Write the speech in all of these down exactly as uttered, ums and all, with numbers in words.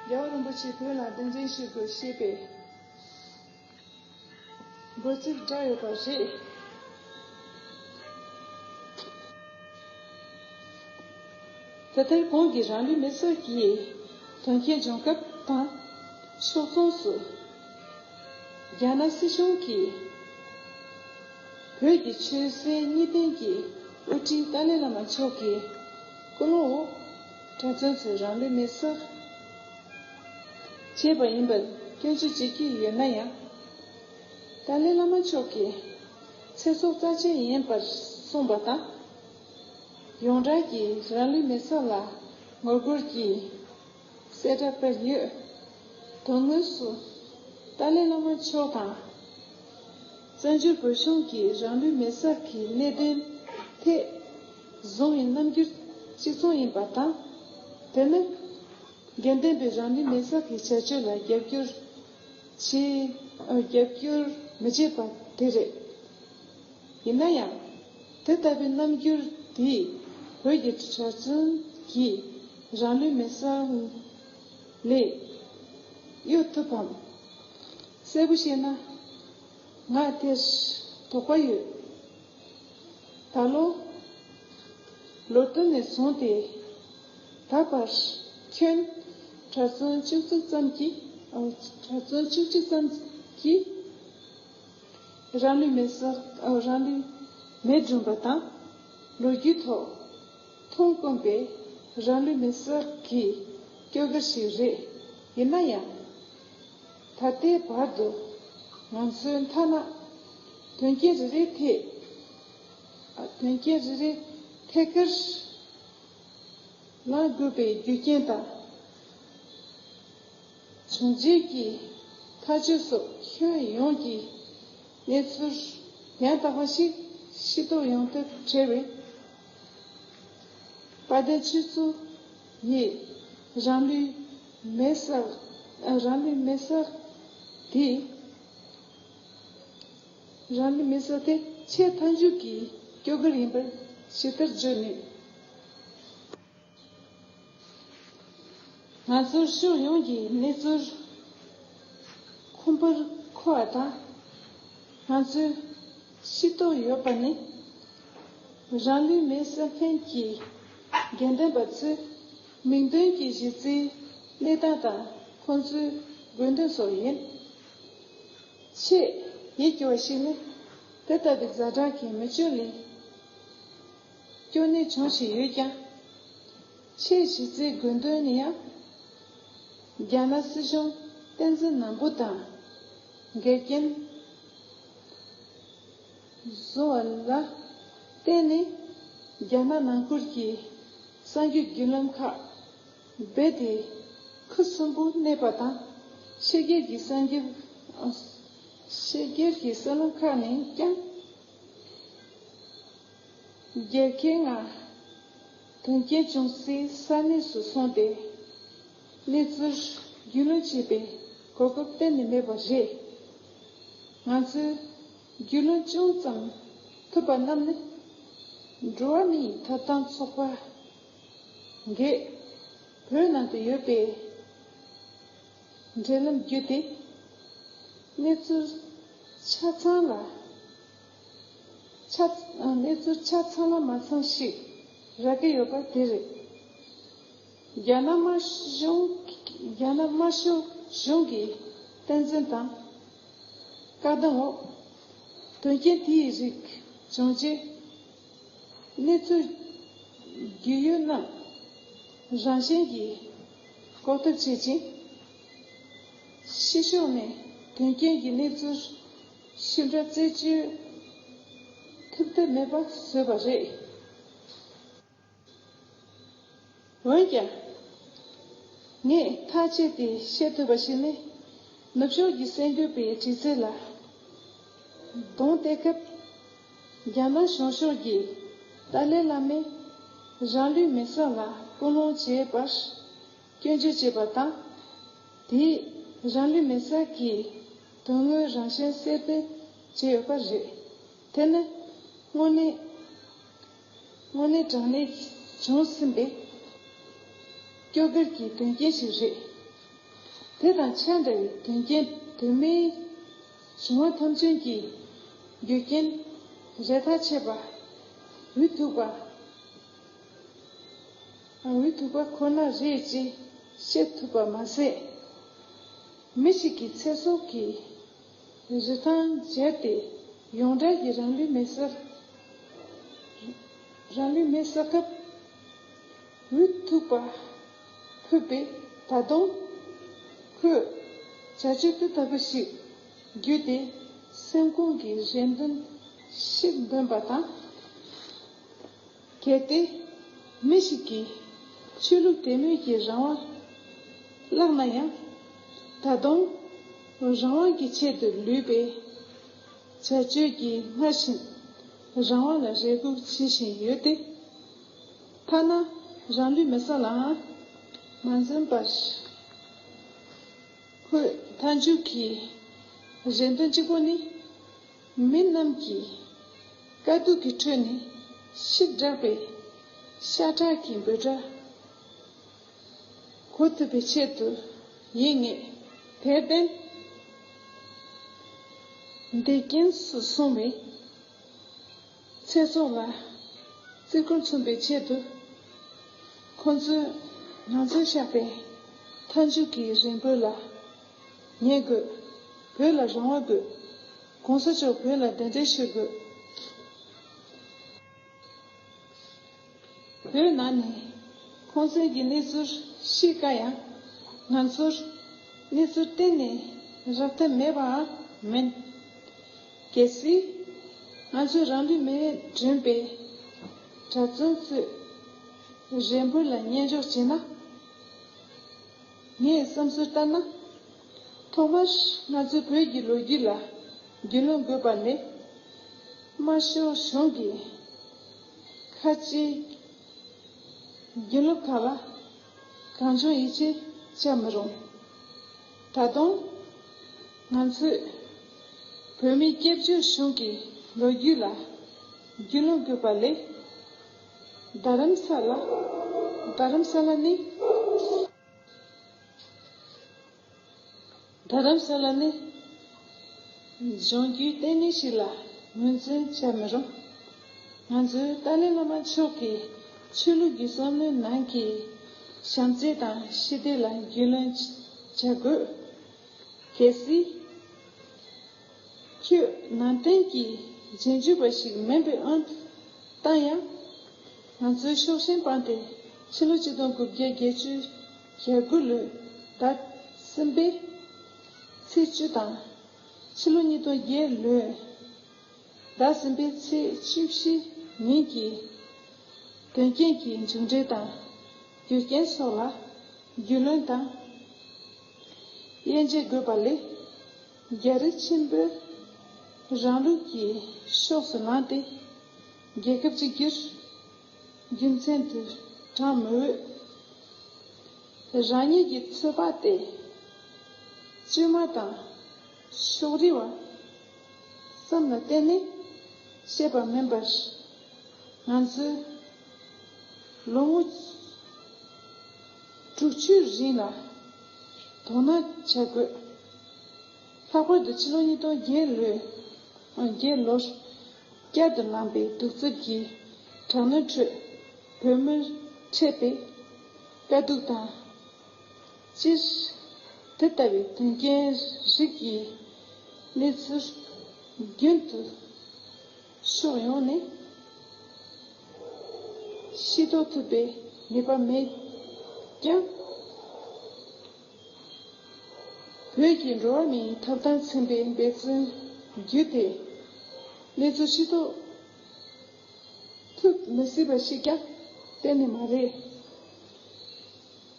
རྒྱལ་བ་རིན་པོ་ཆེ་བོད་ལ་གདན་འདྲེན་ཞུ་དགོས་ཞེས་པའི་འབོད་ཚིག་བསྒྲགས་ཡོད་པ་རེད། དེ་ལྟར་གོང་གི་རང་ལུས་མེར་སྲེག་གི་དོན་རྐྱེན་བྱུང་སྐབས་དང་ཕྱོགས་མཚུངས་སུ། རྒྱ་ནག་སྲིད་གཞུང་གིས་བོད་ཀྱི་ཆོས་སྲིད་གཉིས་ལྡན་གྱི་དབུ་ཁྲིད་ཏཱ་ལའི་བླ་མ་མཆོག་གི་སྐུལ་སློང་འོག་གྲྭ་བཙུན་ཚོས་རང་ལུས་མེར་སྲེག་བྱས་པ་ཡིན་པར་སྐྱོན་བརྗོད་བྱེད་ཀྱི་ཡོད་ན་ཡང་། ཏཱ་ལའི་བླ་མ་མཆོག་གིས་ཚེ་སྲོག་རྩ་ཆེན་ཡིན་པར་གསུངས་པ་དང་། ཡོངས་གྲགས་ཀྱིས་རང་ལུས་མེར་སྲེག་ལ་ངོ་རྒོལ་གྱི་གསལ་བསྒྲགས་སྤེལ་ཡོད། དོན་དངོས་སུ་ཏཱ་ལའི་བླ་མ་མཆོག་དང་བཙན་བྱོལ་བོད་གཞུང་གིས་རང་ལུས་མེར་སྲེག་གི་གནད་དོན་ཐད་བཟུང་བའི་རྣམ་འགྱུར་གཅིག་མཚུངས་ཡིན་པ་དང་། དེ་ནི་དགེ་འདུན་པའི་རང་ལུས་མེར་སྲེག་གི་བྱ་སྤྱོད་ལ་རྒྱབ་སྐྱོར་བྱེད། རྒྱབ་སྐྱོར་མི་བྱེད་པ་དེ་རེད། ཡིན་ན་ཡང་། དེ་ལྟ་བུའི་རྣམ་འགྱུར་དེས་བོད་ཀྱི་གྲྭ་བཙུན་གྱིས་རང་ལུས་མེར་སྲེག་ལས་གཡོལ་ཐུབ་བམ། གསལ་པོ་བཤད་ན། ང་དེར་དོགས་པ་ཡོད། ད་ལོ་ལོ་སྟོད་ནས་བཟུང་སྟེ་ད་བར་ཁྱོན་གྲྭ་བཙུན་བཅུ་གཅིག་ཙམ་གྱིས། ཨ། གྲྭ་བཙུན་བཅུ་གཅིག་ཙམ་གྱིས་རང་ལུས་མེར་སྲེག་ཨ། རང་ལུས་མེར་སྒྲོན་པ་དང་། ལོ་རྒྱུས་ཐོག་མཐོང་དཀོན་པའི་རང་ལུས་མེར་སྲེག་གི་སྐྱོ་གར་ཞིག་རེད། ཡིན་ན་ཡང་། ད་ལྟའི་བར་དུ་ང་ཚོའི་མཐའ་ན་དོན་རྐྱེན་རེ་རེའི་ཐད། ཨ། དོན་རྐྱེན་རེ་རེའི་ཐད་ཀར་ལངས་དགོས་པའི་རྒྱུ་རྐྱེན་དང་བྱུང་རྗེས་ཀྱི་ཐག་གཅོད་སོགས་ཁྱོན་ཡོངས་ཀྱི་གནས་ཚུལ་ཡང་དག་པ་ཞིག་ཤེས་རྟོགས་ཡོང་ཐབས་བྲལ་བའི། དཔལ་ལྡན་ཁྱེད་ཚོ་ཡིས་རང་ལུས་མེར་སྲེག་ཨ། རང་ལུས་མེར་སྲེག་དེ། རང་ལུས་མེར་སྲེག་དེ་ཆེས་མཐའ་མཇུག་གི་སྐྱོ་གར་ཡིན་པར་ཇི་ལྟར་བརྗོད་ནུས། ང་ཚོར་ཕྱོགས་ཡོངས་ཀྱི་གནས་ཚུལ་ཁུངས་སྤེལ་མཁོ་བ་དང་། ང་ཚོས་ཤེས་རྟོགས་ཡོད་པ་ནི། རང་ལུས་མེར་སྲེག་མཁན་གྱི་དགེ་འདུན་པ་ཚོའི་མིང་དོན་གྱི་གཞི་རྩའི་གནས་སྟངས་དང་ཁོང་ཚོའི་དགོས་འདུན་སོགས་ཡིན། ཆེས་ཡིད་སྐྱོ་བ་ཞིག་ནི། དེ་ལྟ་བུའི་ཛ་དྲག་གི་མི་སྤྱོད་ལས་སྐྱོ་གནས་བྱུང་བཞིན་ཡོད་ཀྱང་། ཆེས་གཞི་རྩའི་དགོས་འདུན་ནི་ཡང་། རྒྱ་ནག་སྲིད་གཞུང་བསྟན་འཛིན་ནག་པོ་དང་འགལ་རྐྱེན་བཟོ་བ་ལ་བརྟེན་ནས། རྒྱ་ནག་ནང་ཁུལ་གྱི་གསར་འགྱུར་བརྒྱུད་ལམ་ཁག་རྦད་དེ་ཁུ་སིམ་པོ་གནས་པ་དང་། ཕྱི་རྒྱལ་གྱི་གསར་འགྱུར། ཕྱི་རྒྱལ་གྱི་གསར་ལམ་ཁག་ནས་ཀྱང་། རྒྱལ་ཁའི་ངང་དོན་རྐྱེན་བྱུང་སའི་ས་གནས་སུ་སོང་སྟེ། གནས་ཚུལ་རྒྱུས་ལོན་བྱེད་པའི་གོ་སྐབས་གཏན་ནས་མེད་པ་རེད། ང་ཚོས་རྒྱུས་ལོན་ཅུང་ཙམ་ཐུབ་པ་རྣམས་ནི། འགྲོ་བ་མིའི་ཐོབ་ཐང་ཚོགས་པ་འགས་བོད་ནང་དུ་ཡོད་པའི་འབྲེལ་ལམ་བརྒྱུད་དེ། གནས་ཚུལ་ཆ་ཚང་ལ། ཆ། གནས་ཚུལ་ཆ་ཚང་ལ་མ་ཚང་ཞིག་རག་གི་ཡོད་པ་དེ་རེད། རྒྱ་ནག་དམར་གཞུང་། རྒྱ་ནག་དམར་ཤོག་གཞུང་གི་བསྟན་འཛིན་དང་བཀའ་གདམས་འོག་དོན་རྐྱེན་དེའི་རིགས་བྱུང་རྗེས། གནས་ཚུལ་རྒྱུས་ཡོད་རྣམས་རང་བཞིན་གྱིས་འགོག་ཐབས་བྱེད་ཅིང་། ཕྱི་ཕྱོགས་ནས་དོན་རྐྱེན་གྱི་གནས་ཚུལ་ཕྱི་འདྲ་རྩད་གཅོད་ཐུབ་ཐབས་མེད་པ་བཟོས་པ་རེད། འོན་ཀྱང་། ངས་ཐག་བཅད་དེ་བཤད་ཐུབ་པ་ཞིག་ནི། ནུབ་ཕྱོགས་ཀྱི་གསར་འགོད་པའི་དྲི་རྩད་ལ་གདོང་གཏད་སྐབས། རྒྱ་ནག་གཞུང་ཕྱོགས་ཀྱིས་ཏཱ་ལའི་བླ་མས་རང་ལུས་མེར་སྲེག་ལ་སྐུལ་སློང་བྱས་པར་སྐྱོན་བརྗོད་བྱས་པ་དང་། དེས་རང་ལུས་མེར་སྲེག་གི་དོན་དངོས་རང་བཞིན་གསལ་སྟོན་བྱས་ཡོད་པ་རེད། དེ་ནི་དངོས་གནས། དངོས་གནས་དྲང་གནས་བྱུང་ཟིན་པའི་སྐྱོ་གར་གྱི་དོན་རྐྱེན་ཞིག་རེད། དེ་དང་ཆ་འདྲ་བའི་དོན་རྐྱེན་དོན་མེད་བྱུང་བ་ཐམས་ཅད་ཀྱི་རྒྱུ་རྐྱེན་རེ་ཐག་ཆད་པ། འུ་ཐུག་པ། འུ་ཐུག་པ་ཁོ་ན་རེད་ཅེས་བཤད་ཐུབ་པ་མ་ཟད། མི་ཞིག་གི་ཚེ་སྲོག་གི་རིན་ཐང་སྦྱར་ཏེ་ཡོངས་གྲགས་ཀྱི་རང་ལུས་མེ་སྲེག་རང་ལུས་མེ་སྲེག་སྐབས་འུ་ཐུག་པ་ཕུད་པས། ད་དུང་ཁོས་བྱ་སྤྱོད་དེ་ལྟ་བུ་ཞིག་བརྒྱུད་དེ་སེམས་ཁོང་གི་རེ་འདུན་ཞིག་འདོན་པ་དང་། གལ་ཏེ་མི་ཞིག་གིས་ཆོས་ལུགས་དད་མོས་ཀྱི་རང་དབང་བརླག་ན་ཡང་། ད་དུང་རང་དབང་གི་ཆེད་དུ་ལུས་པའི་བྱ་སྤྱོད་ཀྱིས་སྔར་བཞིན་རང་དབང་ལ་རེ་སྒུག་བྱེད་བཞིན་ཡོད་དེ། ཐ་ན་རང་ལུས་མེ་སྲེག་ལའང་མ་འཛེམས་པར། ཁོས་མཐའ་མཇུག་གི་རེ་འདུན་གཅིག་པོ་ནི། མི་རྣམས་ཀྱི་དཀའ་སྡུག་གི་ཁྲོད་ནས་ཤི་དྲག་པའི་ཤ་ཁྲག་གི་འབོད་སྒྲ་གོ་ཐུབ་པའི་ཆེད་དུ་ཡིན་ངེས། དེར་བརྟེན། འདས་རྐྱེན་སོང་བའི་ཚེ་སྲོག་ལ་བརྩི་བཀུར་མཚོན་པའི་ཆེད་དུ། ཁོ་ཚོས་ང་ཚོས་བཞག་པའི་མཐའ་མཇུག་གི་རེ་འབོད་ལ་ཉན་དགོས། བོད་ལ་རང་དབང་དགོས། གོང་ས་མཆོག་བོད་ལ་གདན་འདྲེན་ཞུ་དགོས། བོད་ནང་ནས་ཁོང་ཚོའི་གི་གནས་ཚུལ་ཤེས་དཀའ་ཡང་། ང་ཚོར་གནས་ཚུལ་གཏན་ནས་རག་ཐབས་མེད་པའང་མིན། གལ་སྲིད་ང་ཚོས་རང་ལུས་མེ་སྦྱིན་པའི་གྲྭ་བཙུན་ཚོའི་རེ་འབོད་ལ་ཉན་འཇོག་བྱས་ན། ངའི་བསམ་ཚུལ་ལྟར་ན། ཐོག་མར་ང་ཚོས་བོད་ཀྱི་ལོ་རྒྱུས་ལ་རྒྱུས་ལོན་དགོས་པ་ལས། དམར་ཤོག་གཞུང་གིས་ཁ་ཆེའི་རྒྱུ་ནོར་ཁག་ལ་གང་བྱུང་ཡིད་ཆེས་བྱ་མི་རུང་། ད་དུང་ང་ཚོས་བོད་མིའི་སྐྱབས་བཅོལ་གཞུང་གི་ལོ་རྒྱུས་ལ་རྒྱུས་ལོན་དགོས་པ་ལས། རྡ་རམ་ས་ལ། རྡ་རམ་ས་ལ་ནི། རྡ་རམ་ས་ལ་ནི་ལྗོངས་རྒྱུའི་ལྟེ་གནས་ཤིག་ལ་ངོས་འཛིན་བྱ་མི་རུང་། ང་ཚོས་ཏཱ་ལའི་བླ་མ་མཆོག་གི་ཆོས་ལུགས་ཀྱི་བསམ་བློའི་ནང་གི་བྱམས་བརྩེ་དང་ཞི་བདེ་ལ་རྒྱུས་ལོན་བྱ་དགོས། གལ་སྲིད། ཁྱོད་ནང་བསྟན་གྱི་རྗེས་འཇུག་པ་ཞིག་མིན་པའི་དབང་དུ་བཏང་ཡང་། ང་ཚོའི་ཕྱོགས་ཞེན་སྤངས་ཏེ་ཕྱི་ལོ་ཆིག་སྟོང་དགུ་བརྒྱ་བརྒྱད་ཅུ་གྱ་དགུ་ལོའི་ཟླ་གསུམ་པའི་ཚེས་བཅུ་དང་། ཕྱི་ལོ་ཉིས་སྟོང་བརྒྱད་ལོའི་ཟླ་གསུམ་པའི་ཚེས་བཅུ་བཞི་ཉིན་གྱི་དོན་རྐྱེན་གྱི་མཇུག་འབྲས་དང་རྒྱུ་རྐྱེན་སོགས་ལ་རྒྱུས་ལོན་དང་དབྱེ་འབྱེད་དགོས་པ་ལས། རྒྱ་རིགས་ཆེན་པོས་རང་ལུགས་ཀྱི་ཕྱོགས་སུ་ལངས་ཏེ་རྒྱལ་ཁབ་གཅིག་གྱུར་རྒྱུ་མཚན་དུ་དྲངས་མི་འོས། རང་ཉིད་ཀྱི་ཚོད་དཔག་དེ་བཅོས་མ་དང་ཕྱོགས་རིས་པ་ཙམ་ལ་བརྟེན་ནས་བཤད་པ་མིན་པར། ང་ཚོས་ལོ་ངོ་དྲུག་ཅུའི་རིང་ལ་དོ་སྣང་བྱ་དགོས། ལྷག་པར་དུ་ཕྱི་ལོ་ཉིས་སྟོང་བརྒྱད་ལོའི་བརྒྱད་ལོར་བསྐྱར་དུ་ལངས་པའི་གདུག་རྩུབ་ཀྱི་དྲག་གནོན་ཁྲོད་བོད་མིར་འཕྲད་པའི་དཀའ་སྡུག་དང་། སྤྱིར་དེ་ལྟ་བུའི་དོན་རྐྱེན་རིགས་ཀྱི་གནས་ཚུལ་རྒྱུན་དུ་ཕྱོགས་ཡོངས་ནས་ཤེས་རྟོགས་ཐུབ་པའི་ངེས་པ་མེད་ཀྱང་། བོད་ཀྱི་འགྲོ་བ་མིའི་ཐོབ་ཐང་ཚན་པའི་འབད་བརྩོན་བརྒྱུད་དེ་གནས་ཚུལ་ཤེས་རྟོགས་ཐུབ་མི་སྲིད་པ་ཞིག་ཀྱང་གཏན་ནས་མ་རེད།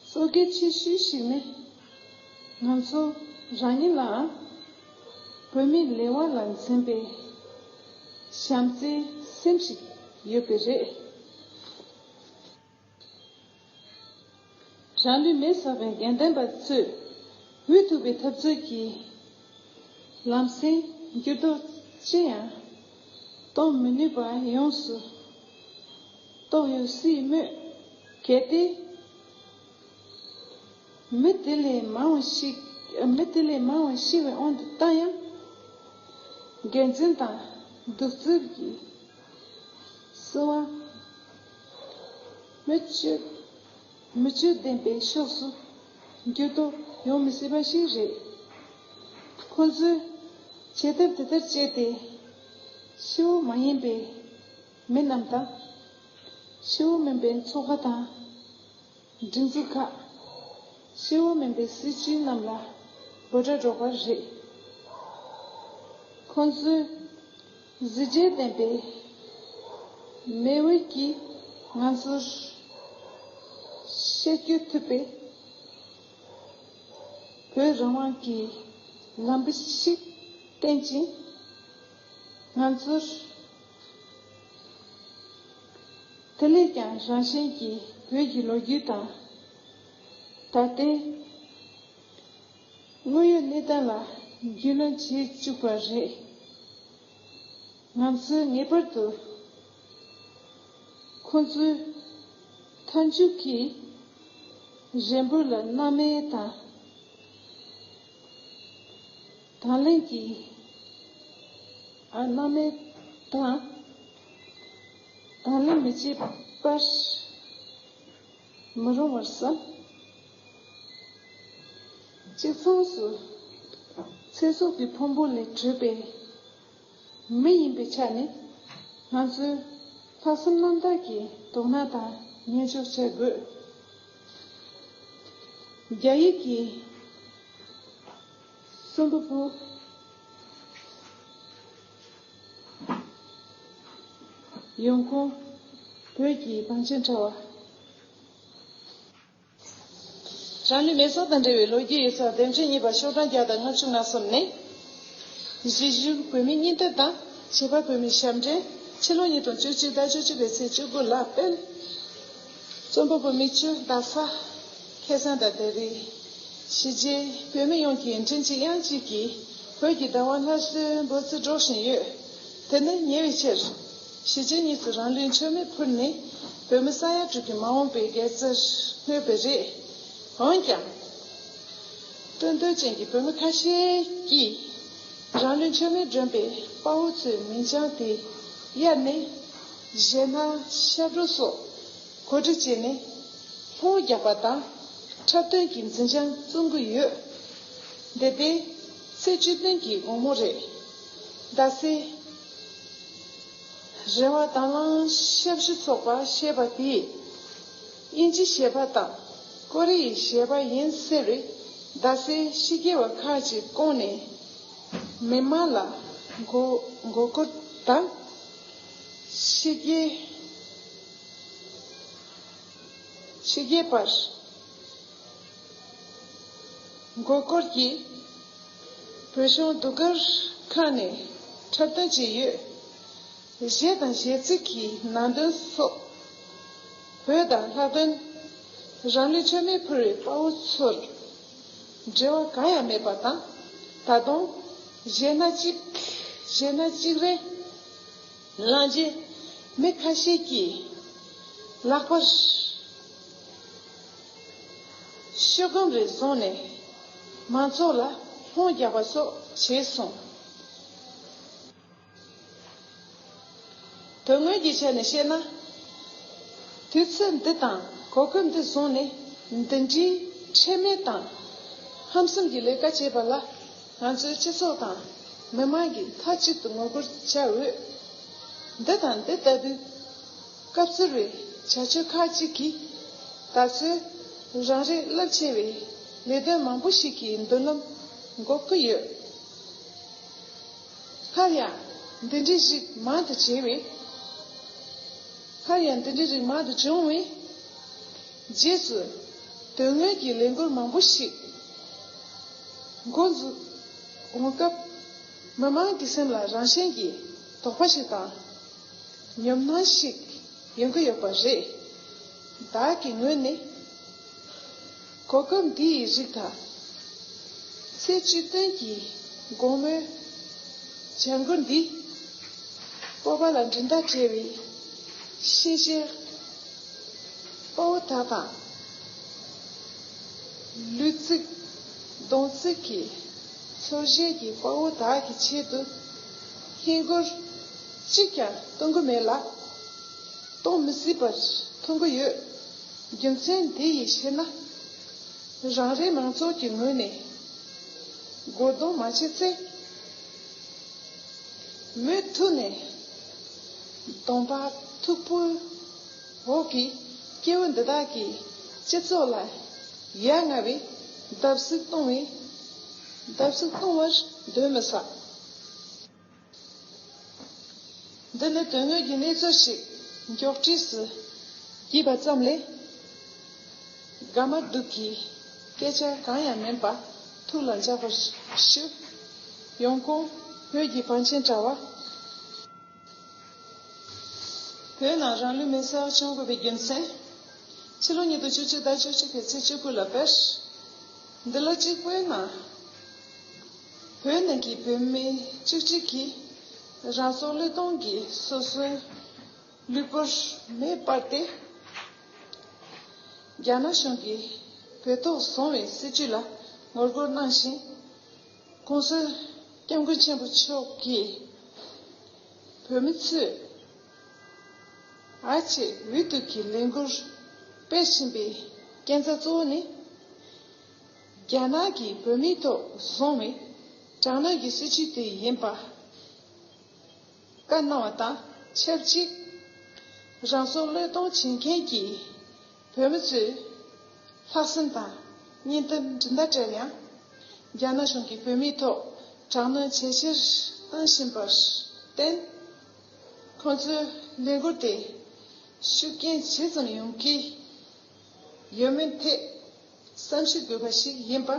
གཙོ་གལ་ཆེ་ཤོས་ཤིག་ནི། ང་ཚོ་རང་ཉིད་ལའང་བོད་མིའི་ལེ་དབར་ལ་འཛིན་པའི་བྱམས་བརྩེའི་སེམས་ཤིག་ཡོད་པས་རེད། རང་ལུས་མེར་བསྲེགས་པའི་དགེ་འདུན་པ་ཚོས་འུ་ཐུག་པའི་འཐབ་རྩོད་ཀྱི་ལམ་སེང་འགྱུར་ལྡོག་ཅི་ཡང་གཏོང་མི་ནུས་པ་ཡོངས་སུ་རྟོགས་ཡོད་སྲིད་མོད། གལ་ཏེ་མི་དེ་ལས་མང་བ་ཞིག་ མི་དེ་ལས་མང་བ་ཤི་བའི་དབང་དུ་བཏང་ཡང་། འགན་འཛིན་དང་གདུག་རྩུབ་ཀྱིས་གསོ་བ། མི་སྤྱོད། མི་སྤྱོད་ལྡན་པའི་ཕྱོགས་སུ་འགྱུར་ལྡོག་ཡོང་མི་སྲིད་པ་ཞིག་རེད། ཁོ་ཚོས་བྱེད་ཐབས་དེ་ལྟར་སྤྱད་དེ། སྐྱེ་བོ་མ་ཡིན་པའི་མི་རྣམས་དང་། སྐྱེ་བོ་མིན་པའི་ཚོགས་པ་དང་། སྒྲིག་འཛུགས་ཁག་སྐྱེ་བོ་མིན་པའི་སྲིད་བྱུས་རྣམས་ལ་འབོད་སྒྲ་སྒྲོག་པ་རེད། ཁོང་ཚོས་གཟི་བརྗིད་ལྡན་པའི་མེ་འོད་ཀྱིས་ང་ཚོར་ཤར་བསྐྱོད་ཐུབ་པའི་བོད་རང་དབང་གི་ལམ་བུ་ཞིག་བསྟན་ཅིང་། ང་ཚོར་དེ་ལས་ཀྱང་རང་བཞིན་གྱིས་བོད་ཀྱི་ལོ་རྒྱུས་དང་། ད་ལྟའི་དངོས་ཡོད་གནས་སྟངས་ལ་རྒྱུས་ལོན་བྱེད་བཅུག་པ་རེད། ང་ཚོས་ངེས་པར་དུ་ཁོང་ཚོའི་མཐའ་མཇུག་གི་རེ་འབོད་ལ་སྣང་མེད་དང་། དང་ལེན་གྱི་ཨ་སྣང་མེད་དང་། དང་ལེན་མི་བྱེད་པར་མི་རུང་བར་བསམ། གཅིག་མཚུངས་སུ་ཚེ་སྲོག་གི་ཕུང་པོ་ལས་གྲུབ་པའི་མི་ཡིན་པའི་ཆ་ནས། ང་ཚོས་ལྷག་བསམ་རྣམ་དག་གིས་དོ་སྣང་དང་ཉན་འཇོག་བྱ་དགོས། རྒྱ་ཡིག་གི་རྩོམ་པ་པོ་ཡོང་ཁུངས། བོད་ཀྱི་བང་ཆེན་དྲ་བ། རང་ལུས་མེ་སྲེག་དང་འབྲེལ་བའི་ལོ་རྒྱུས་ཡིག་ཚགས་སྡེབ་འགྲེལ་གཉིས་པ་ཤོག་གྲངས་བརྒྱ་དང་ལྔ་བཅུ་ང་གསུམ་ནས། གཞིས་བཞུགས་བོད་མིའི་སྙིང་སྟོབས་དང་བྱིས་པ་བོད་མིའི་ཞབས་འདྲེན། ཕྱི་ལོ་ཉིས་སྟོང་བཅུ་གཅིག་ཟླ་བཅུ་གཅིག་པའི་ཚེས་བཅུ་དགུ་ལ་སྤེལ། རྩོམ་པ་པོ་མིག་ཆུ་རྡ་ས། ཁ་སང་དང་དེ་རིང་། གཞིས་བྱེས་བོད་མི་ཡོངས་ཀྱིས་མགྲིན་གཅིག་དབྱངས་གཅིག་གིས་བོད་ཀྱི་བདག་དབང་སླར་གསོའི་འབོད་ཚིག་སྒྲོག་བཞིན་ཡོད། དེ་ནི་ཉེ་བའི་ཆར་གཞིས་བྱེས་གཉིས་སུ་རང་ལུས་མཆོད་མེ་ཕུལ་ནས་བོད་མི་ས་ཡ་དྲུག་གི་མ་འོངས་པའི་འགན་རྩར་སྣོན་པ་རེད། འོན་ཀྱང་། སྟོན་འདོད་ཅན་གྱི་བོད་མི་ཁ་ཤས་ཀྱིས་རང་ལུས་མཆོད་མེ་སྒྲོན་པའི་དཔའ་བོ་ཚོའི་མིང་བྱང་དེ་གཡར་ནས་གཞས་སྣ་ཤར་བགྲོད་སོགས་གོ་སྒྲིག་བྱས་ནས་ལྷུང་རྒྱག་པ་དང་འཁྲབ་སྟོན་གྱི་མཛེས་ལྗང་བཙུགས་ཀྱི་ཡོད། འདི་ཟླའི་ཚེས་བཅུ་བདུན་གྱི་དགོང་མོ་རེད། རྡ་སའི་རེ་བ་དྭང་བླངས་ཞབས་ཞུ་ཚོགས་པ་ཞེས་པ་དེས། དབྱིན་ཇིའི་གཞས་པ་དང་ཀོ་རི་ཡའི་གཞས་པ་ཡིན་ཟེར་བའི་རྡ་སའི་ཕྱི་རྒྱལ་བ་ཁག་ཅིག་བསྐོངས་ནས་མི་མང་ལ་མགོ་མགོ་སྐོར་དང་། ཕྱི་རྒྱལ་ཕྱི་རྒྱལ་བར་མགོ་སྐོར་གྱིས་བོད་གཞུང་ཟློས་གར་ཁང་ནས་འཁྲབ་སྟོན་བྱས་ཡོད། གཞས་དང་གཞས་ཚིག་གི་ནང་དོན་སོགས། བོད་དང་ལྷག་དོན་རང་ལུས་མཆོད་མེ་ཕུལ་བའི་དཔའ་བོ་ཚོར་འབྲེལ་བ་གང་ཡང་མེད་པ་དང་། ད་དུང་གཞས་སྣ་གཅིག་གཞས་སྣ་གཅིག་རེ་བླངས་རྗེས་མི་ཁ་ཤས་ཀྱིས་ལག་པར་ཤོག་སྒམ་རེ་བཟུང་ནས་མང་ཚོགས་ལ་ལྷུང་རྒྱག་པ་སོགས་བྱས་སོང་། དོན་དངོས་ཀྱི་ཆ་ནས་བཤད་ན། དུས་ཚོད་འདི་དང་གོ་སྐབས་འདི་བཟུང་ནས་འདི་འདྲའི་ཁྲེལ་མེད་དང་ཧམ་སེམས་ཀྱི་ལས་ཀ་བྱེད་པ་ལ་ང་ཚོའི་སྤྱི་ཚོགས་དང་མི་མང་གིས་མཐའ་གཅིག་ཏུ་ངོ་རྒོལ་བྱ་འོས། འདི་དང་འདི་ལྟ་བུའི་སྐབས་འཚོལ་བའི་བྱ་སྤྱོད་ཁག་ཅིག་གིས་ད་གཟོད་རང་རེའི་རླབས་ཆེ་བའི་ལས་དོན་མང་པོ་ཞིག་གི་མདུན་ལམ་འགོག་གི་ཡོད། སླར་ཡང་འདི་འདྲའི་རིགས་མང་དུ་བྱུང་བས། སླར་ཡང་འདི་འདྲའི་རིགས་མང་དུ་བྱུང་བའི་རྗེས་སུ་དོན་དངོས་ཀྱི་ལས་འགུལ་མང་པོ་ཞིག་འགོ་འཛུགས་འོང་སྐབས། མི་མང་གི་སེམས་ལ་རང་བཞིན་གྱིས་དོགས་པ་ཞིག་དང་ཉོབ་སྣང་ཞིག་ཡོང་གི་ཡོད་པ་རེད། བདག་གི་ངོས་ནས། གོ་སྐབས་འདི་ཡི་རིགས་དང་། ཚེས་བཅུ་བདུན་གྱི་དགོང་མོའི་བྱ་འགུལ་འདི། སྤོབས་པ་ལ་མགྲིན་ཟླ་བྲལ་བའི་ཤེས་བྱའི་དཔའ་བོ་དག་དང་། ལུས་ཚིགས་ གདོང་བརྩེགས་ཀྱི་ཚོར་ཤེས་ཀྱི་དཔའ་བོ་དག་གི་ཆེད་དུ་ཧིན་སྒོར་གཅིག་ཀྱང་གཏོང་གི་མེད་ལ། གཏོང་མི་སྲིད་པར་མཐོང་གི་ཡོད། རྒྱུ་མཚན་འདི་ཡི་ཕྱིར་ན། རང་རེའི་མང་ཚོགས་ཀྱི་ངོས་ནས་དགོས་འདུན་མ་བྱས་ཚེ། མུ་མཐུད་ནས་གདོང་པ་མཐུག་པོའི་འོག་གི་སྐྱེ་བོ་འདི་དག་གིས་སྤྱི་ཚོགས་ལ་ཡ་ང་བའི་བརྡབ་གསིག་གཏོང་བའི་བརྡབ་གསིག་གཏོང་བར་འདོད་མི་ཟ། འདི་ནི་དོན་དངོས་ཀྱི་གནས་ཚུལ་ཞིག་མགྱོགས་བྲིས་སུ་བགྱིས་པ་ཙམ་ལས། དགའ་མ་སྡུག་གི་སྐད་ཆ་གང་ཡང་མིན་པ་ཐུགས་ལ་འཇགས་པར་ཞུ། ཡོང་ཁུངས་བོད་ཀྱི་བང་ཆེན་དྲ་བ། བོད་ནང་རང་ལུས་མེར་སྲེག་བྱུང་དགོས་པའི་རྒྱུ་མཚན། ཕྱི་ལོ་ཉིས་སྟོང་བཅུ་གཅིག་ཟླ་བཅུ་གཅིག་པའི་ཚེས་བཅུ་དགུ་ལ་བེར། འདི་ལོ་གཅིག་པོའི་ནང་། བོད་ནང་གི་བོད་མི་བཅུ་གཅིག་གིས་རང་སྲོག་བློས་གཏོང་གིས་སོ་སོའི་ལུས་པོར་མེ་སྤར་ཏེ། རྒྱ་ནག་གཞུང་གིས་བོད་ཐོག་བཟུང་བའི་སྲིད་བྱུས་ལ་ངོ་རྒོལ་གནང་ཞིང་། ༸གོང་ས་༸སྐྱབས་མགོན་ཆེན་པོ་མཆོག་གིས་བོད་མི་ཚོས་ཨ་ཆེ་འོས་བསྡུ་གི་ལས་འགུལ་སྤེལ་བཞིན་པའི་རྐྱེན་རྩ་གཙོ་བོ་ནི། རྒྱ་ནག་གིས་བོད་མིའི་ཐོག་བཟུང་བའི་དྲག་གནོན་གྱི་སྲིད་བྱུས་དེ་ཡིན་པ་བཀའ་གནང་བ་དང་ཆབས་ཅིག་རང་སྲོག་བློས་གཏོང་བྱེད་མཁན་གྱི་བོད་མི་ཚོས་ལྷག་བསམ་དང་སྙིང་སྟོབས་འདྲ་མཐའ་བྲལ་ཡང་། རྒྱ་ནག་གཞུང་གིས་བོད་མིའི་ཐོག་དྲག་གནོན་ཇེ་ཆེར་བཏང་བཞིན་པར་བརྟེན། ཁོང་ཚོའི་ལས་འགུལ་དེ་ཤུགས་རྐྱེན་ཇི་ཙམ་ཡོང་གི་ཡོད་མེད་ཐད་བསམ་ཞིབ་དགོས་པ་ཞིག་ཡིན་པ།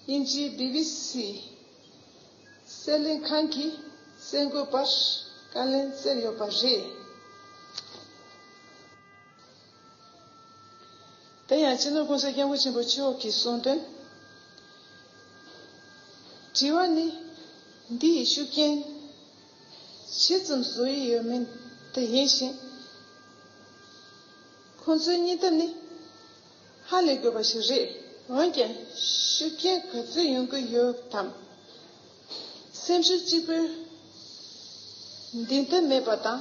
དབྱིན་ཇིའི་བི་བི་སི་གསར་ལྷན་ཁང་གིས་གསར་འགོད་པར་བཀའ་ལན་སྩལ་ཡོད་པ་རེད། དེ་ཡང་སྤྱི་ནོར་༸གོང་ས་༸སྐྱབས་མགོན་ཆེན་པོ་མཆོག་གིས་གསུངས་དོན། དྲི་བ་ནི་འདི་ཡི་ཤུགས་རྐྱེན་ཇི་ཙམ་བཟོ་ཡི་ཡོད་མེད་དེ་ཡིན་ཞིང་། ཁོང་ཚོའི་སྙིང་སྟོབས་ནི་ཧ་ལས་དགོས་པ་ཞིག་རེད། འོན་ཀྱང་ཤུགས་རྐྱེན་ག་ཚོད་ཡོང་གི་ཡོད་དམ། སེམས་ཤུགས་གཅིག་པུས་མདུན་དུ་མེད་པ་དང་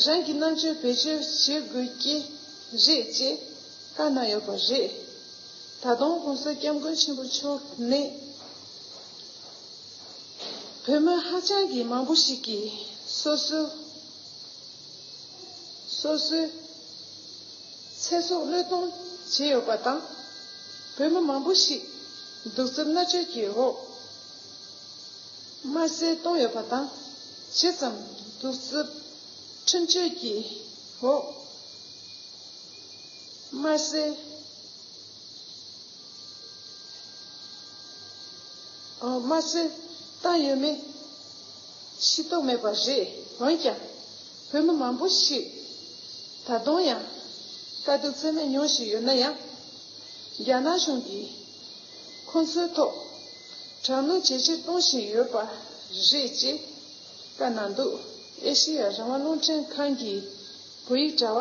རང་གི་རྣམ་དཔྱོད་བེད་སྤྱོད་བྱེད་དགོས་ཀྱི་རེད་ཅེས་བཀའ་གནང་ཡོད་པ་རེད། ད་དུང་༸གོང་ས་༸སྐྱབས་མགོན་ཆེན་པོ་མཆོག་ནས་བོད་མི་ཧ་ཅང་གི་མང་པོ་ཞིག་གིས་སོ་སོ་སོ་སོའི་ཚེ་སྲོག་བློས་གཏོང་བྱས་ཡོད་པ་དང་། བོད་མི་མང་པོ་ཞིག་གདུག་རྩུབ་མནར་གཅོད་ཀྱི་འོག་དམར་གསོད་བཏང་ཡོད་པ་དང་། ཇི་ཙམ་གདུག་རྩུབ་ཁྲིམས་གཅོད་ཀྱི་འོག་དམར་གསོད་དམར་གསོད་བཏང་ཡོད་མེད་ཤེས་རྟོགས་མེད་པ་རེད། འོན་ཀྱང་བོད་མི་མང་པོ་ཞིག་ད་དུང་ཡང་དཀའ་སྡུག་ཚད་མེད་མྱོང་བཞིན་ཡོད་ན་ཡང་། རྒྱ་ནག་གཞུང་གིས་ཁོང་ཚོའི་ཐོག་དྲག་གནོན་ཇེ་ཆེར་གཏོང་བཞིན་ཡོད་པ་རེད་ཅེས་བཀའ་གནང་འདུག་ཨེ་ཤེ་ཡ་རང་དབང་རླུང་འཕྲིན་ཁང་གི་བོད་ཡིག་དྲ་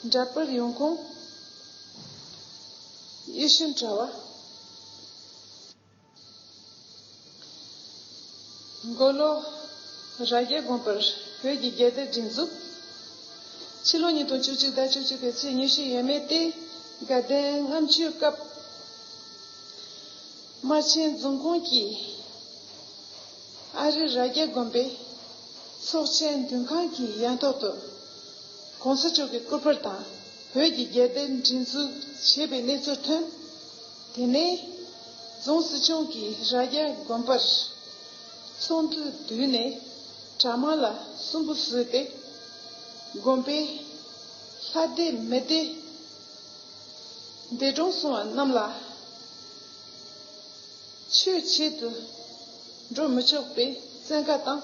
བ། འདྲ་པར་ཡོང་ཁུངས། ཡེ་ཤུ་དྲ་བ། མགོ་ལོག་རྭ་རྒྱ་དགོན་པར་བོད་ཀྱི་རྒྱལ་དར་སྒྲེང་འཛུགས། ཕྱི་ལོ་ཉིས་སྟོང་བཅུ་གཅིག་ཟླ་བཅུ་གཅིག་པའི་ཚེས་ཉི་ཤུ་ཡས་མས་སྟེ་དགའ་ལྡན་ལྔ་མཆོད་སྐབས། དམར་ཆེན་རྫོང་ཁོངས་ཀྱི་ཨ་རི་རྭ་རྒྱ་དགོན་པའི་ཚོགས་ཆེན་མདུན་ཁང་གི་ཡང་ཐོག་ཏུ་༸གོང་ས་མཆོག་གི་སྐུ་པར་དང་བོད་ཀྱི་རྒྱལ་དར་སྒྲེང་འཛུགས་བྱས་པའི་གནས་ཚུལ་ཐོན། དེ་ནས་རྫོང་སྲིད་སྐྱོང་གིས་རྭ་རྒྱ་དགོན་པར་ཚོགས་འདུ་བསྡུས་ནས་གྲྭ་མང་ལ་སུན་པོ་བཟོས་ཏེ་དགོན་པའི་ལྷ་སྡེ་མི་སྡེ་འདས་གྲོངས་སོང་བ་རྣམས་ལ། ཆོས་བྱེད་དུ་འགྲོ་མི་ཆོག་པའི་བཙན་བཀའ་དང་།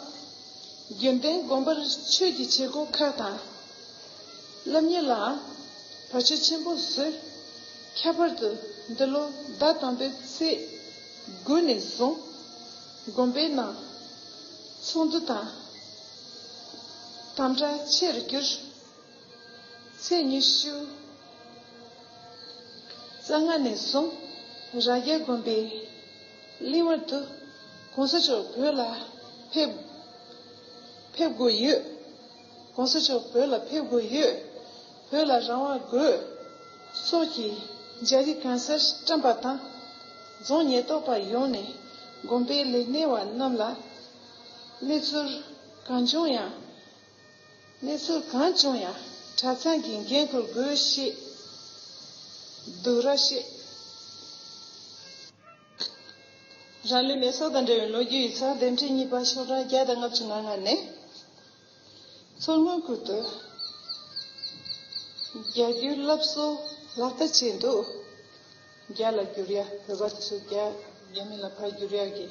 རྒྱུན་ལྡན་དགོན་པར་ཆོས་ཀྱི་བྱེད་སྒོ་ཁག་དང་། སློབ་གཉེར་ལའང་བར་ཆད་ཆེན་པོ་བཟོས། ཁྱད་པར་དུ་འདི་ལོ་ཟླ་དང་པོའི་ཚེས་དགུ་ནས་བཟུང་དགོན་པའི་ནང་ཚོགས་འདུ་དང་། དམ་དྲག་ཆེ་རུ་གྱུར། ཚེས་ཉི་ཤུ་རྩ་ལྔ་ནས་བཟུང་རྭ་རྒྱ་དགོན་པའི་ གླེང་བར་དུ། གོང་ས་མཆོག་བོད་ལ་ཕེབས་ཕེབས་དགོས་ཡོད། གོང་ས་མཆོག་བོད་ལ་ཕེབས་དགོས་ཡོད། བོད་ལ་རང་དབང་དགོས། སོགས་ཀྱི་རྒྱ་རིགས་གང་སར་བཀྲམ་པ་དང་། རྫོང་ཉེན་རྟོག་པ་ཡོངས་ནས་དགོན་པའི་ལས་སྣེ་བ་རྣམས་ལ་གནས་ཚུལ་གང་བྱུང་ཡང་། གནས་ཚུལ་གང་བྱུང་ཡང་གྲྭ་ཚང་གི་འགན་འཁུར་དགོས་ཞེས་སྡུག་ར་བཤད། རང་ལུས་མེ་སྲེག་དང་འབྲེལ་བའི་ལོ་རྒྱུས་ཡིག་ཚགས་འདེམས་ཁྲི་གཉིས་པ་ཤོག་གྲངས་བརྒྱ་དང་ལྔ་བཅུ་ང་ལྔ་ནས། མཚོ་སྔོན་ཁུལ་དུ་རྒྱ་བརྒྱུད་སློབ་གསོ་ལག་བསྟར་བྱས་འདུག་རྒྱ་ལ་བསྒྱུར་ཡ། བོད་པ་དེ་ཚོ་རྒྱ་རྒྱ་མི་ལ་ཕར་བསྒྱུར་ཡ་གི་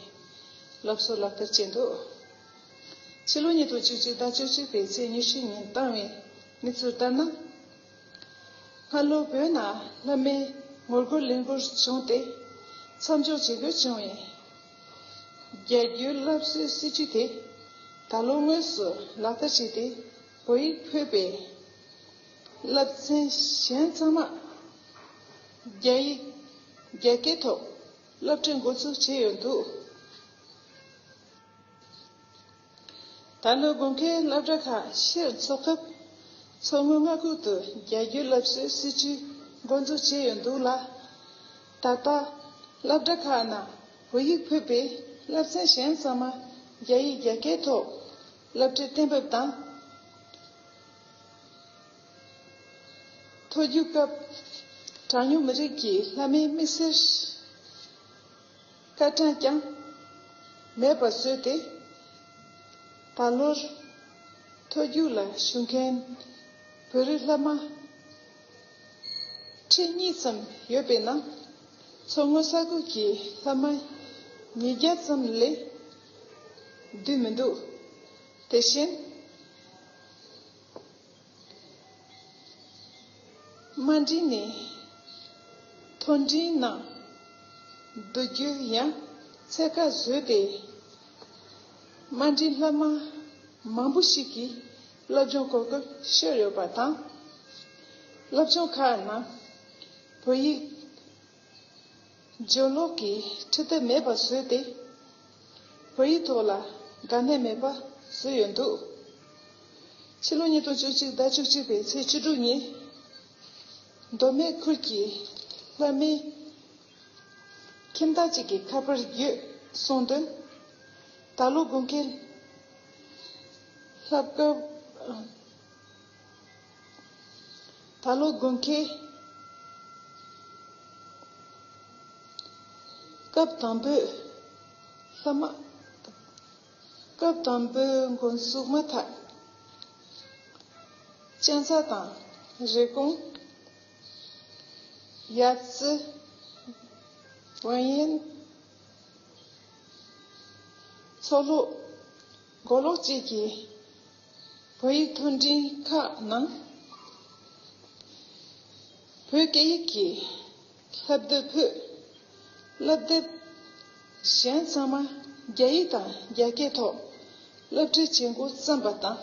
སློབ་གསོ་ལག་བསྟར་བྱས་འདུག་ཕྱི་ལོ་ཉིས་སྟོང་བཅུ་གཅིག་ཟླ་བཅུ་གཅིག་པའི་ཚེས་ཉི་ཤུ་ཉིན་བཏང་བའི་གནས་ཚུལ་ལྟར་ན། སྔ་ལོ་བོད་ནང་བླ་མའི་ངོ་རྒོལ་ལས་འགུལ་བྱུང་སྟེ་མཚམས་འཇོག་བྱེད་དགོས་བྱུང་བས། རྒྱ་བརྒྱུད་སློབ་གསོའི་སྲིད་ཇུས་དེ་ད་ལོ་དངོས་སུ་ལག་བསྟར་བྱས་ཏེ། བོད་ཡིག་ཕུད་པའི་བསླབ་ཚན་གཞན་ཚང་མ་རྒྱ་ཡིག་རྒྱ་སྐད་ཐོག་སློབ་ཁྲིད་འགོ་འཛུགས་བྱས་ཡོད་འདུག་ད་ལོའི་དགོན་ཁའི་སློབ་གྲྭ་ཁག་ཕྱིར་འཚོགས་སྐབས། མཚོ་སྔོན་མངའ་ཁུལ་དུ་རྒྱ་བརྒྱུད་སློབ་གསོའི་སྲིད་ཇུས་འགོ་འཛུགས་བྱས་ཡོད་འདུག་ལ། ད་ལྟ་སློབ་གྲྭ་ཁག་ནང་བོད་ཡིག་ཕུད་པའི་བསླབ་ཚན་གཞན་ཚང་མ་རྒྱ་ཡིག་རྒྱ་སྐད་ཐོག་སློབ་ཁྲིད་གཏན་འབེབས་དང་། མཐོ་རྒྱུགས་སྐབས་གྲངས་ཉུང་མི་རིགས་ཀྱི་བླ་མའི་མི་སེར་སྐར་གྲངས་ཀྱང་མེད་པར་བཟོས་ཏེ། ད་ལོར་མཐོ་རྒྱུགས་ལ་ཞུགས་མཁན་བོད་རིགས་བླ་མ་ཁྲི་གཉིས་ཙམ་ཡོད་པའི་ནང་། མཚོ་སྔོན་ས་ཁུལ་གྱི་བླ་མ་ཉིས་བརྒྱ་ཙམ་ལས་བསྡུས་མི་འདུག་དེ་བཞིན། དམའ་འབྲིང་ནས་མཐོ་འབྲིང་ནང་བསྡུ་རྒྱུ་ཡང་ཚད་བཀག་བཟོས་ཏེ། དམའ་འབྲིང་བླ་མ་མང་པོ་ཞིག་གིས་སློབ་སྦྱོང་གོ་སྐབས་ཤོར་ཡོད་པ་དང་། སློབ་སྦྱོང་ཁག་ནང་བོད་ཡིག་སྦྱོར་ཀློག་གི་ཁྲིད་ཐབས་མེད་པ་བཟོས་ཏེ། བོད་ཡིག་ཐོག་ལ་དགའ་གནད་མེད་པ་བཟོས་ཡོད་འདུག་ཕྱི་ལོ་ཉིས་སྟོང་བཅུ་གཅིག་ཟླ་བཅུ་གཅིག་པའི་ཚེས་བཅུ་དྲུག་ཉིན། མདོ་སྨད་ཁུལ་གྱི་བླ་མའི་ཁྱིམ་བདག་ཅིག་གིས་ཁ་པར་བརྒྱུད་གསུངས་དོན། ད་ལོ་དགོན་ཁའི་བསླབ་སྐབས། ད་ལོ་དགོན་ཁའི་སྐབས་དང་པོའི་བླ་མ། སྐབས་དང་པོའི་འགོ་འཛུགས་མ་ཐག་གཅན་ཚ་དང་རེབ་གོང་། ཡ་རྩེ། ཝང་ཡན། མཚོ་ལྷོ། མགོ་ལོག་བཅས་ཀྱི་བོད་ཡིག་མཐོ་འབྲིང་ཁག་ནང་བོད་སྐད་ཡིག་གི་བསླབ་དེབ་ཕུད། བསླབ་དེབ་གཞན་ཚང་མ་རྒྱ་ཡིག་དང་རྒྱ་སྐད་ཐོག་སློབ་ཁྲིད་བྱེད་འགོ་བརྩམས་པ་དང་།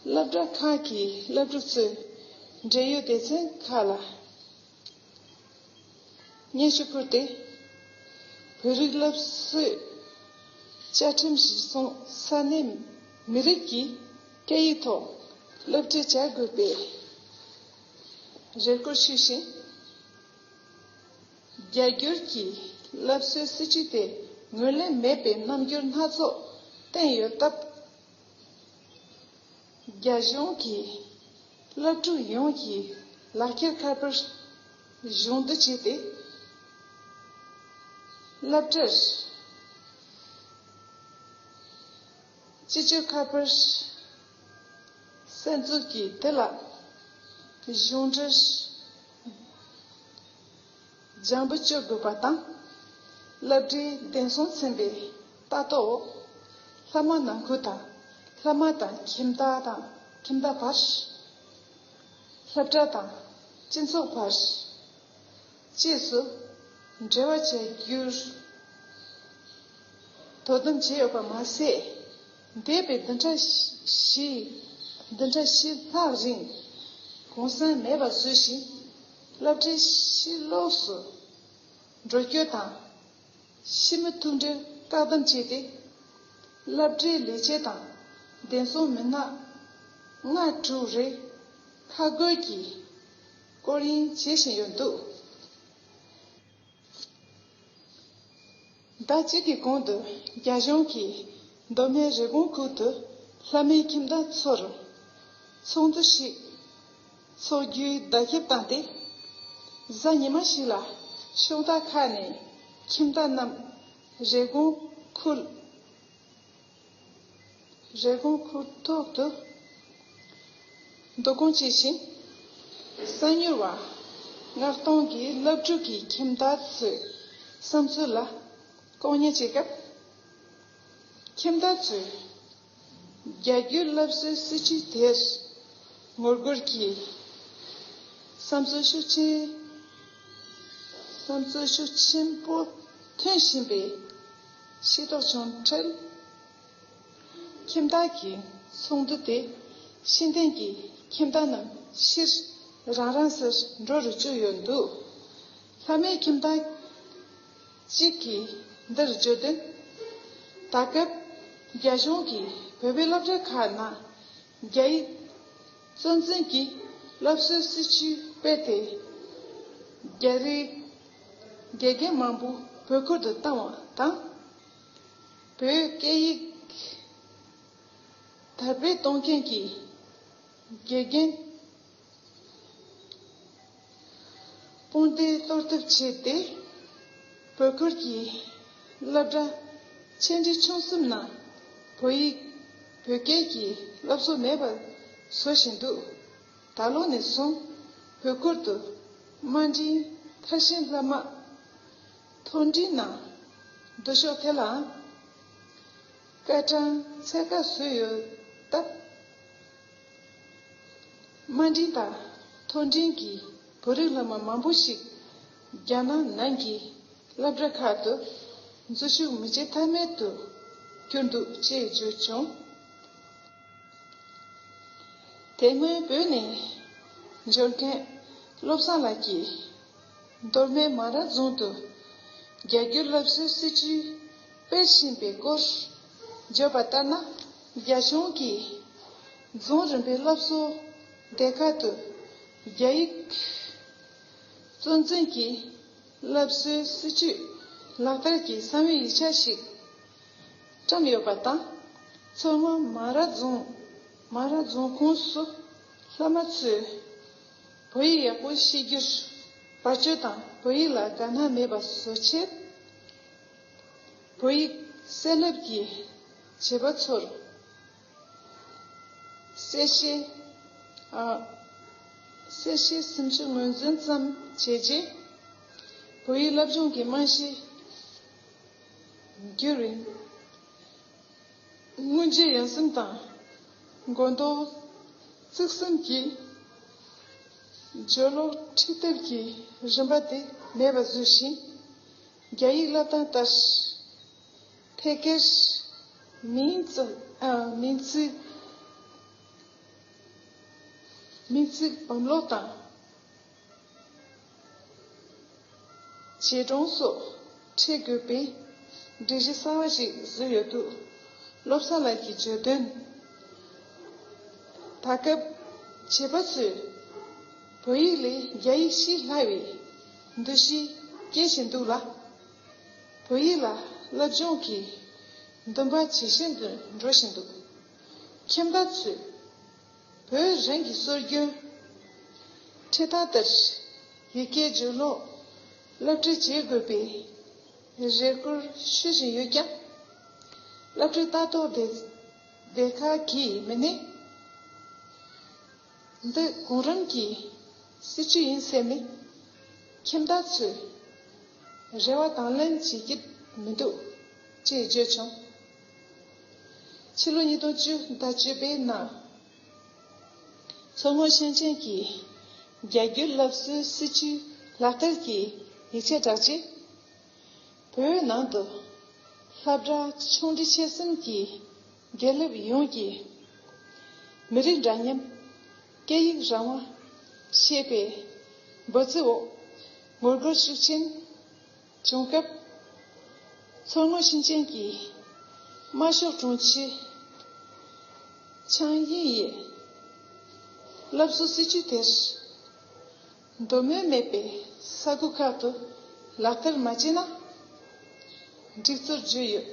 སློབ་གྲྭ་ཁག་གི་སློབ་ཕྲུག་ཚོས་འབྲེལ་ཡོད་སྡེ་ཚན་ཁག་ལ་སྙན་ཞུ་ཕུལ་ཏེ། བོད་རིགས་སློབ་གསོའི་བཅའ་ཁྲིམས་གཞིར་བཟུང་ས་གནས་མི་རིགས་ཀྱི་སྐད་ཡིག་ཐོག་སློབ་ཁྲིད་བྱ་དགོས་པའི་རེ་སྐུལ་ཞུས་ཤིང་། རྒྱ་སྒྱུར་གྱི་སློབ་གསོའི་སྲིད་ཇུས་དེ་ངོས་ལེན་མེད་པའི་རྣམ་འགྱུར་སྣ་ཚོགས་བསྟན་ཡོད་སྟབས། རྒྱ་གཞུང་གིས་སློབ་ཕྲུག་ཡོངས་ཀྱི་ལག་འཁྱེར་ཁ་པར་གཞུང་བསྡུ་བྱས་ཏེ། སློབ་གྲྭར་སྤྱི་སྤྱོད་ཁ་པར་གསར་འཛུགས་ཀྱིས་དེ་ལ་གཞུང་འབྲེལ་སྦྱང་བ་སྤྱོད་དགོས་པ་དང་། སློབ་གྲྭའི་བདེ་སྲུང་ཚན་པའི་ལྟ་རྟོག་འོག་བླ་མ་ནང་ཁུལ་དང་། བླ་མ་དང་ཁྱིམ་བདག་དང་ཁྱིམ་བདག་བར། སློབ་གྲྭ་དང་སྤྱི་ཚོགས་བར། བཅས་སུ་འབྲེལ་བ་བྱ་རྒྱུར་དོ་དམ་བྱས་ཡོད་པ་མ་ཟད། འདས་པའི་བདུན་ཕྲག་བཞི། བདུན་ཕྲག་བཞི་ལྷག་རིང་གུང་སེང་མེད་པར་བཟོས་ཤིང་། སློབ་གྲྭའི་ཕྱི་ལོགས་སུ་འགྲོ་སྐྱོད་དང་ ཤི་མི་ཐུག་འཕྲད་བཀག་སྡོམ་བྱས་ཏེ། སློབ་གྲྭའི་ལས་བྱེད་དང་། བདེ་སྲུང་མི་སྣ་ལྔ་དྲུག་རེ་ཁ་བགོས་ཀྱིས་སྐོར་གཡེང་བྱེད་བཞིན་ཡོད་འདུག་ཟླ་གཅིག་གི་གོང་དུ་རྒྱ་གཞུང་གིས་མདོ་སྨད་རི་ཀོན་ཁུལ་དུ་ལྷ་མོའི་ཁྱིམ་བདག་ཚོར་ཚོགས་འདུ་ཞིག་འཚོགས་རྒྱུའི་བརྡ་ཁྱབ་བཏང་སྟེ། གཟའ་ཉི་མ་ཞིག་ལ་ཕྱོགས་མཐའ་ཁག་ནས་ཁྱིམ་བདག་རྣམས་རི་ཀོན་ཁུལ། རི་ཀོན་ཁུལ་ཐོག་ཏུ་འདུ་སྐོང་བྱེད་བཞིན། གསང་མྱུལ་བ་མངགས་གཏོང་གིས་སློབ་ཕྲུག་གི་ཁྱིམ་བདག་ཚོའི་བསམ་ཚུལ་ལ་ལྐོག་ཉན་བྱེད་སྐབས། ཁྱིམ་བདག་ཚོས་རྒྱ་སྒྱུར་སློབ་གསོའི་སྲིད་ཇུས་དེར་ངོ་རྒོལ་གྱིས་བསམ་ཚུལ་ཤུགས་ཆེ། བསམ་ཚུལ་ཤུགས་ཆེན་པོ་ཐོན་བཞིན་པའི་ཤེས་རྟོགས་བྱུང་འཕྲལ། ཁྱིམ་བདག་གིས་ཚོགས་འདུ་དེ་ཤེས་ལྡན་གྱི་ཁྱིམ་བདག་རྣམས་ཕྱིར་རང་རང་སར་འགྲོ་རུ་བཅུག་ཡོད་འདུག་ལྷ་མོའི་ཁྱིམ་བདག་གཅིག་གིས་འདིར་བརྗོད་དོན། ད་སྐབས་རྒྱ་གཞུང་གིས་བོད་པའི་སློབ་གྲྭ་ཁག་ནང་རྒྱ་ཡིག་གཙོ་འཛིན་གྱི་སློབ་གསོའི་སྲིད་ཇུས་སྤེལ་ཏེ། རྒྱ་རིགས་དགེ་རྒན་མང་པོ་བོད་ཁུལ་དུ་བཏང་བ་དང་། བོད་སྐད་ཡིག་དར་སྤེལ་གཏོང་མཁན་གྱི་དགེ་རྒན་དཔུང་སྡེ་གཏོར་ཐབས་བྱས་ཏེ། བོད་ཁུལ་གྱི་སློབ་གྲྭ་ཆེ་འབྲིང་ཆུང་གསུམ་ནང་བོད་ཡིག་བོད་སྐད་ཀྱི་སློབ་གསོ་མེད་པར་བཟོ་བཞིན་འདུག་ད་ལོ་ནས་བཟུང་བོད་ཁུལ་དུ་དམའ་འབྲིང་མཐར་ཕྱིན་སློབ་མ་མཐོ་འབྲིང་ནང་འདུ་ཤོག་དེ་ལའང་སྐར་གྲངས་ཚད་བཀག་བཟོས་ཡོད་སྟབས། དམའ་འབྲིང་དང་མཐོ་འབྲིང་གི་བོད་རིགས་སློབ་མ་མང་པོ་ཞིག་རྒྱ་ནག་ནང་གི་སློབ་གྲྭ་ཁག་ཏུ་འཛུལ་ཞུགས་མི་བྱེད་ཐབས་མེད་དུ་གྱུར་འདུག་ཅེས་བརྗོད་བྱུང་། དེ་སྔོན་བོད་ནས་འབྱོར་མཁན་བློ་བཟང་ལགས་ཀྱིས། མདོ་སྨད་མ་ར་རྫོང་དུ་རྒྱ་སྒྱུར་སློབ་གསོའི་སྲིད་ཇུས་སྤེལ་བཞིན་པའི་སྐོར་བརྗོད་པ་ལྟར་ན། རྒྱ་གཞུང་གིས་རྫོང་རིམ་པའི་སློབ་གསོ་སྡེ་ཁག་ཏུ་རྒྱ་ཡིག་གཙོ་འཛིན་གྱི་སློབ་གསོའི་སྲིད་ཇུས་ལག་བསྟར་གྱི་གསང་བའི་ཡིག་ཆ་ཞིག་བཀྲམ་ཡོད་པ་དང་། མཚོ་སྔོན་མ་ར་རྫོང་མ་ར་རྫོང་ཁོངས་སུ་སློབ་མ་ཚོས་བོད་ཡིག་ཡག་པོ་ཤེས་རྒྱུར་བར་གཅོད་དང་། བོད་ཡིག་ལ་དགའ་སྣང་མེད་པ་བཟོ་ཆེད། བོད་ཡིག་གསལ་བསྒྲགས་ཀྱི་བྱེད་པ་ཚོར་གསལ་བཤད། ཨ། གསལ་བཤད་སུམ་ཅུ་ངོས་འཛིན་ཙམ་བྱས་རྗེས། བོད་ཡིག་སློབ་སྦྱོང་གི་རྨང་གཞི་བསྒྱུར་བའི་སྔོན་རྗེས་ཡང་སེམས་དང་མགོ་འདོགས་གཙིགས་སེམས་ཀྱིས་སྦྱོར་ཀློག་ཁྲིད་ཐབས་ཀྱི་རིམ་པ་དེ་མེད་པར་བཟོས་ཤིང་། རྒྱ་ཡིག་བསླབ་སྟངས་ལྟར་ཐད་ཀར་མིང་ཙམ། ཨ། མིང་ཚིག་མིང་ཚིག་བམ་ཀློག་དང་། བྱེ་བྲག་སོགས་ཁྲིད་དགོས་པའི་སྒྲིག་གཞི་གསར་བ་ཞིག་བཟོས་ཡོད་འདུག་བློ་བཟང་ལགས་ཀྱིས་བརྗོད་དོན། ད་སྐབས་བྱིས་པ་ཚོས་བོད་ཡིག་ལས་རྒྱ་ཡིག་ཤེས་སླ་བའི་འདུ་ཤེས་སྐྱེ་བཞིན་འདུག་ལ། བོད་ཡིག་ལ་སློབ་སྦྱོང་གི་འདུན་པ་ཇེ་ཞན་དུ་འགྲོ་བཞིན་འདུག་ཁྱིམ་བདག་ཚོས་བོད་རང་གི་སྲོལ་རྒྱུན་ཁྲིད་ཐབས་ལྟར་ཡི་གེ་བརྗོད་ཀློག་སློབ་ཁྲིད་བྱེད་དགོས་པའི་རེ་སྐུལ་ཞུ་བཞིན་ཡོད་ཀྱང་། སློབ་ཁྲིད་ལྟ་རྟོག་སྡེ་སྡེ་ཁག་གིས་མི་སྣས་འདི་གོང་རིམ་གྱི་སྲིད་ཇུས་ཡིན་ཟེར་ནས་ཁྱིམ་བདག་ཚོས་རེ་བ་དང་ལེན་བྱེད་ཀྱི་མི་འདུག་ཅེས་བརྗོད་བྱུང་། ཕྱི་ལོ་ཉིས་སྟོང་བཅུ་ཟླ་བཅུ་པའི་ནང་། མཚོ་སྔོན་ཞིང་ཆེན་གྱིས་རྒྱ་སྒྱུར་སློབ་གསོའི་སྲིད་ཇུས་ལག་བསྟར་གྱི་ཡིག་ཆ་བསྒྲགས་རྗེས། བོད་ནང་དུ་སློབ་གྲྭ་ཆུང་འབྲིང་ཆེ་གསུམ་གྱི་དགེ་སློབ་ཡོངས་ཀྱིས་མི་རིགས་འདྲ་མཉམ། སྐད་ཡིག་རང་དབང་ཞེས་པའི་འབོད་ཚིག་འོག་ངོ་རྒོལ་ཤུགས་ཆེན་བྱུང་སྐབས། མཚོ་སྔོན་ཞིང་ཆེན་གྱི་དམར་ཤོག་དྲུང་ཆེ་ཆང་དབྱིང་ཡིས་སློབ་གསོའི་སྲིད་ཇུས་དེར་འདོད་མོས་མེད་པའི་ས་ཁུལ་ཁག་ཏུ་ལག་བསྟར་མ་བྱས་ན་འགྲིག་ཚུལ་བརྗོད་ཡོད།